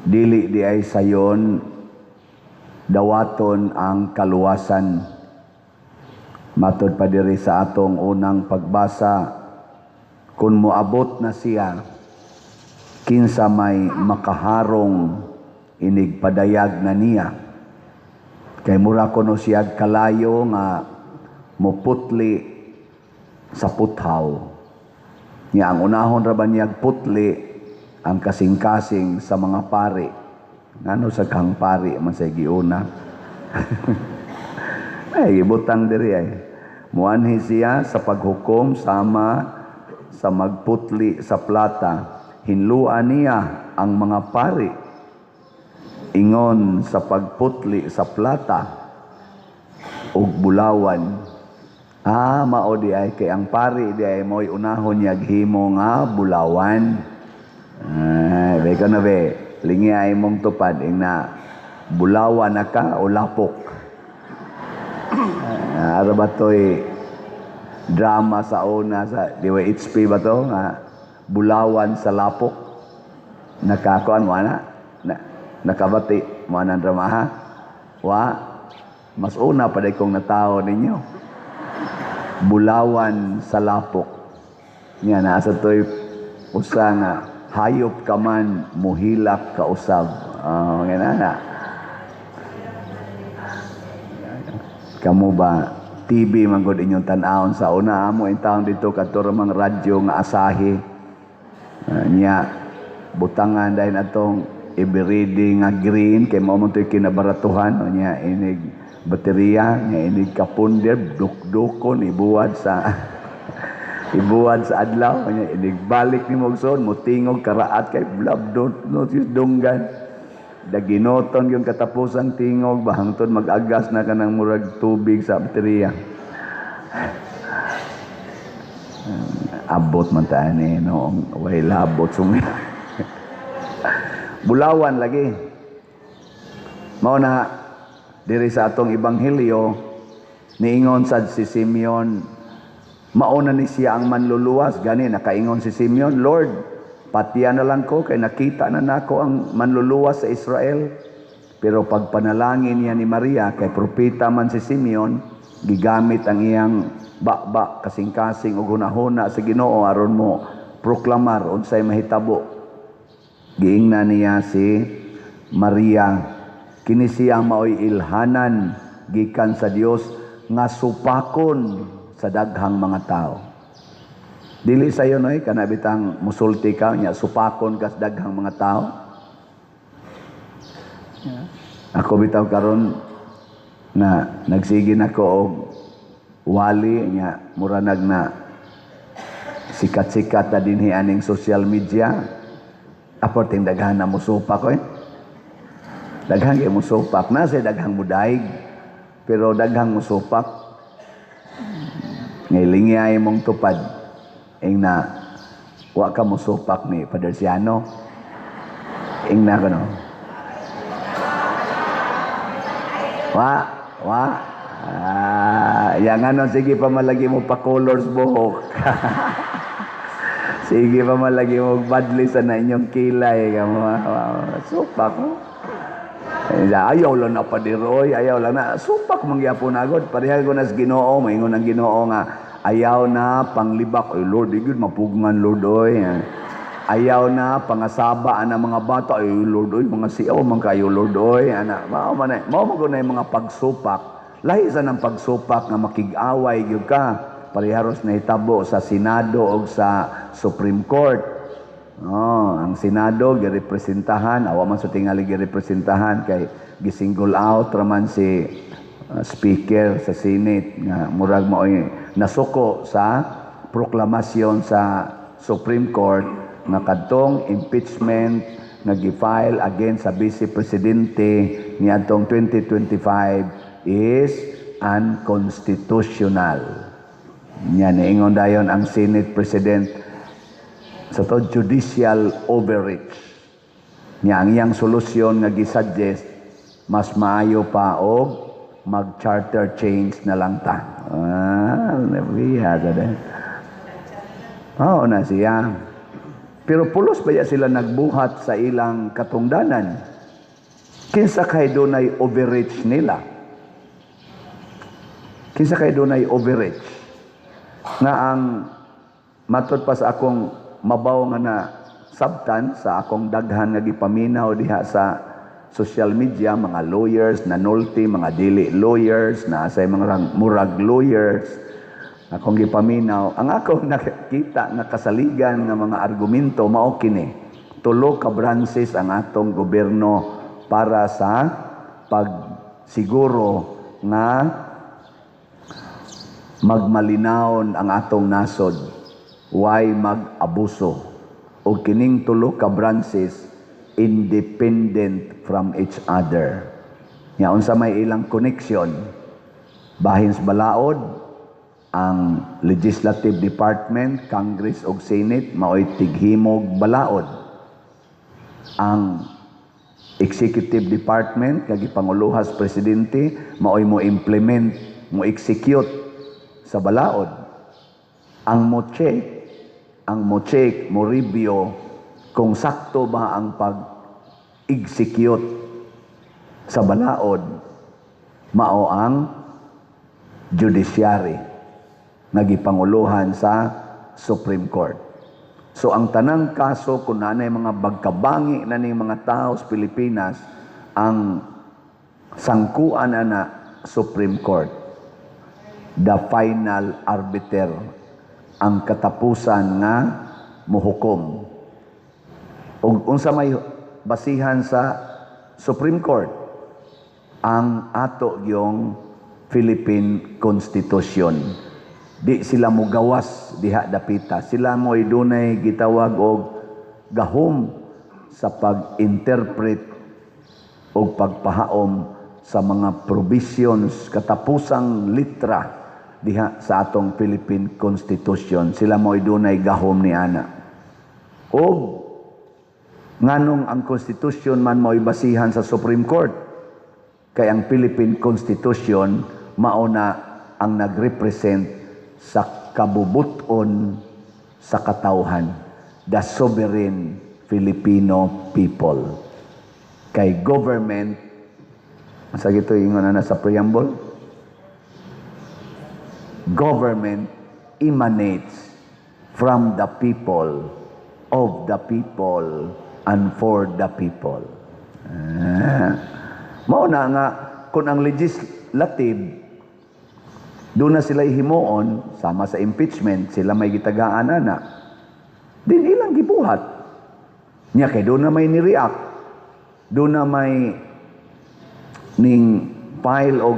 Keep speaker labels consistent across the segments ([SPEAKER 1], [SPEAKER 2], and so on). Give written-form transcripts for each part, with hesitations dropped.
[SPEAKER 1] Dili diay sayon dawaton ang kaluwasan. Matod pa diri sa atong unang pagbasa, kung moabot na siya, kinsa may makaharong inig padayag na niya? Kay mura kuno siya kalayo nga muputli sa puthaw. Nya ang unahon ra ba niyag putli ang kasing-kasing sa mga pari. Ngano sa kang pari man sa giuna? Ay, gibutang diri ay. Muanhi siya sa paghukom sama sa magputli sa plata. Hinluan niya ang mga pari ingon sa pagputli sa plata ug bulawan. Ah, mao di ay kay ang pari di ay mo'y unahon niya himo nga bulawan. Ay, be ka na be, lingi ay mong tupad ing na bulawan na ka o lapok. Ah, ara ba to'y drama sa una sa DYHP ba to nga bulawan sa lapok? Nakakuan mo na, na nakabati mo ang drama, ha? Wa mas una pa kong natao ninyo, bulawan sa lapok niya. Nasa to'y usa nga hayop ka man, muhilak ka usab. Oh, nga na kamo ba, TV man gud inyong tan-awon sa una. Amo in taon dito kadto ra mang radyo nga Asahi. Niya butangan dahil atong Eveready nga green kay mao man to'y kinabaratuhan. O niya inig baterya niya, inig kapunder, dukdukon, ibuwad sa adlaw. Niya inig balik ni Mogson, mutingog karaat kay blab don't notice dunggan. Daginoton yung katapusang tingog bahangtod mag-agas na kanang murag tubig sa baterya. Abot man ta ni no, way labot sumi. Bulawan lagi. Mao na diri sa atong ebanghelyo, niingon sad si Simeon, mauna ni siya ang manluluwas. Gani nakaingon si Simeon, "Lord, patiya na lang ko kay nakita na nako ang manluluwas sa Israel." Pero pagpanalangin niya ni Maria, kay propeta man si Simeon, gigamit ang iyang baba, kasing-kasing ug hunahuna sa Ginoo aron mo proklamar unsay mahitabo. Giingna niya si Maria, kini siya maoy ilhanan gikan sa Dios nga supakon sa daghang mga tao. Dili sayo noy kana bitang musulti ka nya supakon ka sa daghang mga tao. Ako bitaw karon na nagsige nako og wali nya mura nag na sikat-sikat na dinhi aning social media. Aporting daghan na musupak ko eh. Daghang kay musupak na sa daghang mudaig. Pero daghang musupak. Ngay ay mong tupad. Ing na wa ka musupak ni Father Siano. Ing na ko no. Wa, wa. Ah, yang ano, sige pa malagi mo pa colors buhok. Sige pa malagi mo badli sa na inyong kilay kamo. Supak ko. Ayaw lang na padiroy, ayaw lang na. Supak mangyapon agod. Pareha ko na sa Ginoo, maingon ang Ginoo nga ayaw na panglibak. Ay Lord, di gyud mapugngan, Lord oy. Ayaw na pangasaba ana mga bata. Ay Lord oy, mga siyaw man kayo, Lord oy. Ana, mao man mao man gud na yung mga pagsupak. Lahi sa nang pagsupak nga makig-away gyud ka. Pareharos nahitabo sa Senado o sa Supreme Court. Oh, ang Senado girepresentahan, awa man sa tingali girepresentahan kay gisingle out raman si speaker sa Senate nga murag maoy nasuko sa proklamasyon sa Supreme Court nga kadtong impeachment nga gi-file against sa Vice Presidente niadtong 2025 is unconstitutional. Nya niingon dayon ang Senate President sa to judicial overreach. Nya ang iyang solusyon nga gisuggest, mas maayo pa og mag-charter change na lang ta. Ah, nabiya sa din. Oo na siya. Pero pulos ba ya sila nagbuhat sa ilang katungdanan? Kinsa kay dunay overreach nila? Kinsa kay dunay overreach? Nga ang matod pa sa akong mabaw nga na sabtan sa akong daghan nga gipaminaw diha sa social media, mga lawyers na nulti, mga dili lawyers, na sa mga murag lawyers, akong gipaminaw, ang akong nakita nga kasaligan nga mga argumento mao kini: tulo ka branches ang atong gobyerno para sa pagsiguro nga magmalinawon ang atong nasod, way mag-abuso, og kining tulo ka branches independent from each other. Nya unsa may ilang connection? Bahin sa balaod, ang legislative department, Congress ug Senate, maoy tighimog balaod. Ang executive department nga gipanguluhan sa presidente maoy mo implement, mo execute sa balaod. Ang mo check, mo review kung sakto ba ang pag-execute sa balaod, mao ang judiciary nga gipanguluhan sa Supreme Court. So ang tanang kaso, kung naanay mga bagkabangi na ning mga tao sa Pilipinas, ang sangkuan ana Supreme Court. The final arbiter, ang katapusan nga muhukom. Ug unsa may basihan sa Supreme Court? Ang ato yung Philippine Constitution. Di sila mugawas diha dapita. Sila mo dunay gitawag og gahom sa pag-interpret o pagpahaom sa mga provisions, katapusang litra diha sa atong Philippine Constitution. Sila mo dunay gahom ni ana. Og nganong ang Constitution man mo'y basihan sa Supreme Court? Kay ang Philippine Constitution mao na ang nagrepresent sa kabubuton sa katawhan, the sovereign Filipino people. Kay government, sa gito ingon na sa preamble, government emanates from the people, of the people, and for the people. Ah. Mao na nga kung ang legislative doon na sila himuon sama sa impeachment, sila may gitagaan ana din ilang gibuhat niya, kay doon na may ni-react, doon na may ning file og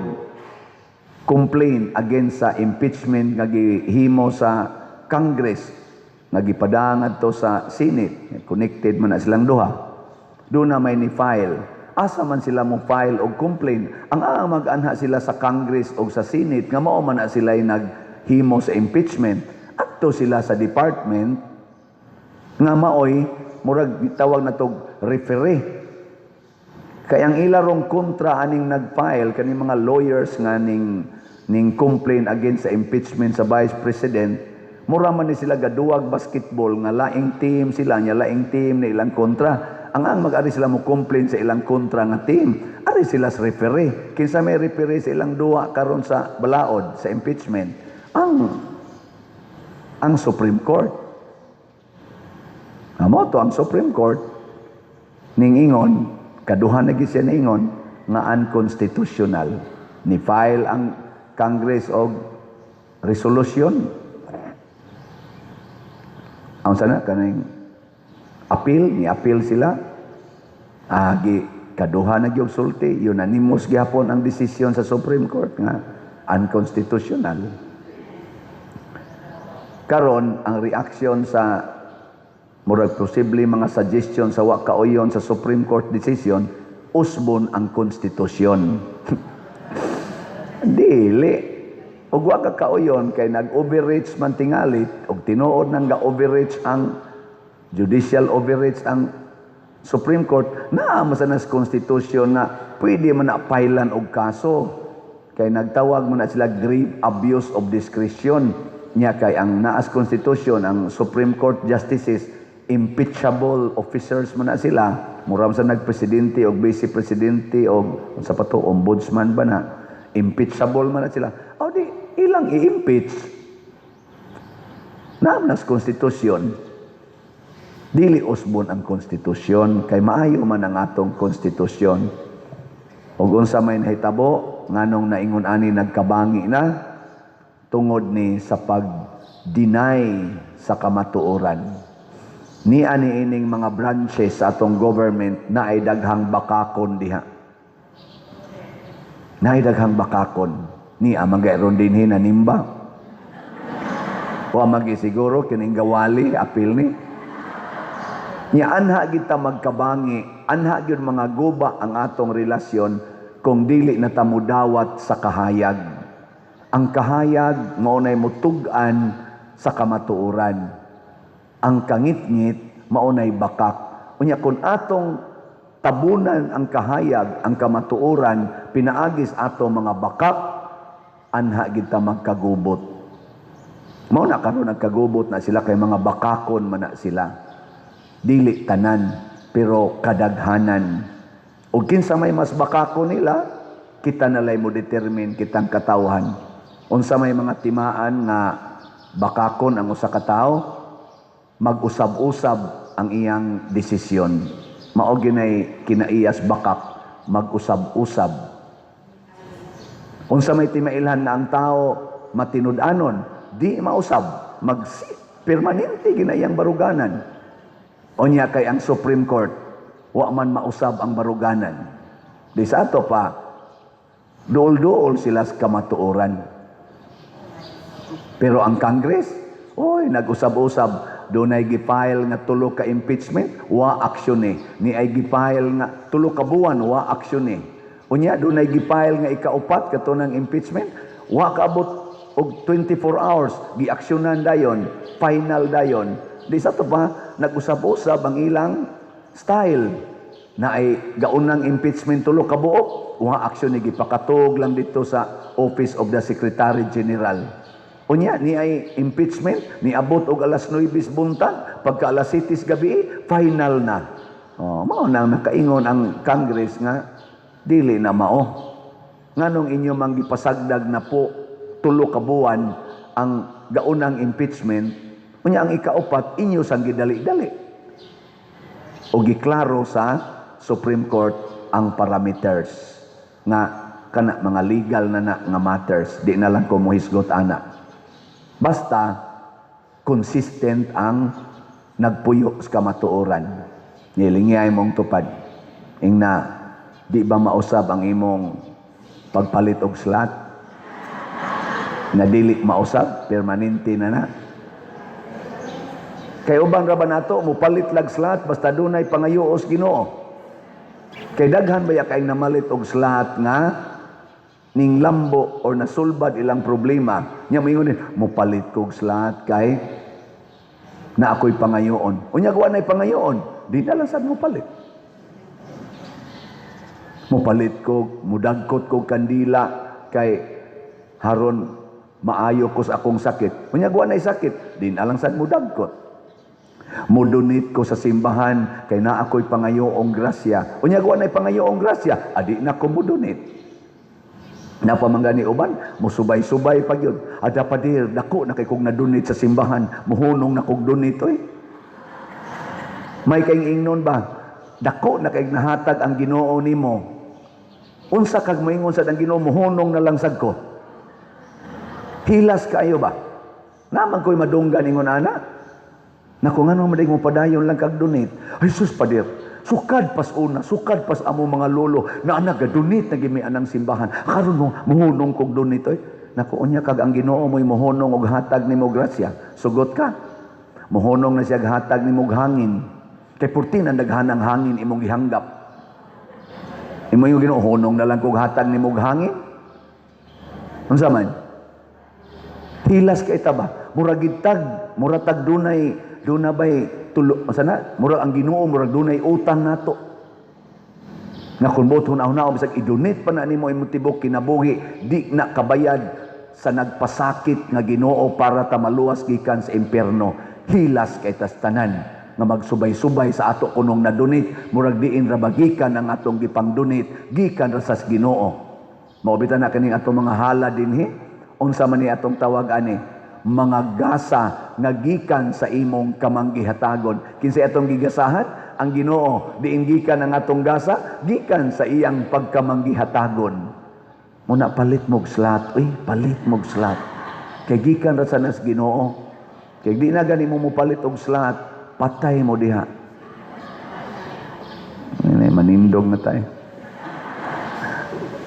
[SPEAKER 1] complaint against sa impeachment nga gihimo sa Congress nga gipadang adto sa Senate. Connected man na silang duha. Doon na may ni file. Asa man sila mo file og complaint? Ang ang mag-anha sila sa Congress o sa Senate nga mao man na sila naghimo sa impeachment, adto sila sa department nga maoy murag tawag na tog referee. Kay ang ilarong kontra aning nag-file, kani mga lawyers nga ning complaint against sa impeachment sa Vice President, mura man ni sila gaduwag basketball nga laing team sila nya laing team na ilang kontra. Ang mag-ari sila mo complain sa ilang kontra nga team, ari sila sa referee. Kinsa may referee sa ilang duwa karon sa balaod sa impeachment? Ang Supreme Court. Amo to ang Supreme Court ning ingon, kaduha na gyud siya niingon nga unconstitutional. Ni file ang Congress og resolution. Ang sana kaning appeal, ni appeal sila. Agi kaduha na gyud sulti, unanimous gyapon ang desisyon sa Supreme Court nga unconstitutional. Karon ang reaction sa murag posible mga suggestion sa wa kauyon sa Supreme Court decision, usbon ang konstitusyon. Dili. Ug wa ka kauyon kay nag-overreach man tingalit, og tinuod nang ga-overreach ang judicial overreach ang Supreme Court, naa man sa nas constitution nga pwede man na pailan og kaso. Kay nagtawag mo na sila grave abuse of discretion. Nya kay ang naas constitution, ang Supreme Court justices impeachable officers man na sila, mura man sa nagpresidente o vice presidente o sa pa to, ombudsman ba na, impeachable man na sila. O di ilang i-impeach. Naa man nas konstitusyon. Dili usbon ang konstitusyon kay maayo man ang atong konstitusyon. Ug unsa may nahitabo nganong naingon ani nagkabangi na tungod ni sa pag-deny sa kamatuoran. Ni ani ining mga branches sa atong government na ay daghang bakakon diha. Na ay daghang bakakon. Ni amang gayron dinhi na nimba. Wa magi siguro kining gawali apil ni. Nya anha kita magkabangi, anha gyud mga guba ang atong relasyon kung dili na ta mudawat sa kahayag. Ang kahayag mao nay mutug-an sa kamatuoran. Ang kangitngit mao nay bakak. Unya kung atong tabunan ang kahayag, ang kamatuoran, pinaagis ato mga bakak, anha kita magkagubot. Mao na karon nagkagubot na sila kay mga bakakon man na sila. Dili tanan pero kadaghanan. O kinsa may mas bakako nila, kita nalay mo determine kitang katawhan. Unsa may mga timaan nga bakakon ang usa ka tawo, mag-usab-usab ang iyang desisyon. Mao ginay kinaiyas bakak, mag-usab-usab. Unsa may timailhan na ang tao matinud-anon, di mausab, mag permanente ginayang baruganan. Unya kay ang Supreme Court, wa man mausab ang baruganan. Di sa ato pa, duol-duol sila sa kamatuoran. Pero ang Congress, oy, nag-usab-usab, dunay gi-file nga tulo ka impeachment, wa aksyon eh. Ni ay gi-file nga tulo ka buwan, wa aksyon eh. Unya dunay gi-file nga ikaupat kato ng impeachment, wa kaabot og 24 hours, giaksyonan dayon, final dayon. Di sa to pa, nag-usab-usab ang ilang style na ay gaunang impeachment tulo ka buok, wa aksyon ni, gipakatog lang dito sa Office of the Secretary General. Unya ni ay impeachment niabot og alas 9 buntag, pagka alas 7 gabi final na. Oh, mao nang nakaingon ang Congress nga dili na mao. Nganong inyo mang gipasagdag na po tulo ka buwan ang gaunang impeachment, unya ang ikaupat inyo sang gidali-dali. O giklaro sa Supreme Court ang parameters nga kana mga legal na na nga matters, di na lang ko mohisgot ana. Basta consistent ang nagpuyo sa kamatuoran. Nilingiyay mong tupad. Ingna, di ba mausab ang imong pagpalit og slot? Na dili mausab, permanente na na. Kay uban ra ba nato mupalit lag slot basta dunay pangayuos Ginoo. Kay daghan baya kay namalit og slot nga ning lambo or nasulbad ilang problema. Nya moingon din, mupalit kog slot kay na ako'y pangayoon. Unya wa na'y pangayoon, di na lang sad mupalit. Mupalit ko, mudagkot ko kandila kay haron maayo ko sa akong sakit. Unya wa na'y sakit, di na lang sad mudagkot. Mudonate ko sa simbahan kay na ako'y pangayoong grasya. Unya wa na'y pangayoong grasya, adi na ko mudonate. Napamanggani uban, musubay-subay pag yun. Ada padir, dako na kay kong nadonate sa simbahan, muhunong na kog donate, oy. May kayong ingnon ba? Dako na kay nahatag ang Ginoo nimo. Unsa kag moingon sa ang Ginoo, muhunong na lang sad ko. Hilas kaayo ba? Naman ko'y madunggan ingon ana. Naku, ngano man mo padayon lang kag donate. Ay sus padir. Sukad pas una, sukad pas amo mga lolo na anak ga-donate na gimi anang simbahan. Karon mo muhunong kog donate, oy. Naku, unya kag ang Ginoo mo'y muhunong og hatag nimo grasya. Sugot ka. Muhunong na siya hatag nimo og hangin. Kay purti na daghanang hangin imong gihanggap. Imo yung Ginoo, hunong na lang kog hatag nimo og hangin. Unsa man? Hilas kay ta ba? Murag gitag, murag tag dunay duna bay tulo sana, murag ang Ginoo murag dunay utang nato. Nga kung buot hunaw-hunaw bisag i-donate pa na nimo imong tibok kinabuhi, di na kabayad sa nagpasakit nga Ginoo para ta maluwas gikan sa impierno. Hilas kay tas tanan. nga magsubay-subay sa ato kunong na-donate. Murag diin ra ba gikan ang atong gipang-donate, gikan ra sa Ginoo. Mao bitaw na kining atong mga hala dinhi, unsa man ni atong tawag ani? Mga gasa nga gikan sa imong kamanggihatagon. Kinsay atong gigasahan? Ang Ginoo. Diin gikan ang atong gasa? Gikan sa iyang pagkamanggihatagon. Muna palit mo'g slot, uy, palit mo'g slot. Kay gikan ra sa nas Ginoo. Kay di na gani mo mopalit og slot, patay mo diha. Ini manindog na tayo.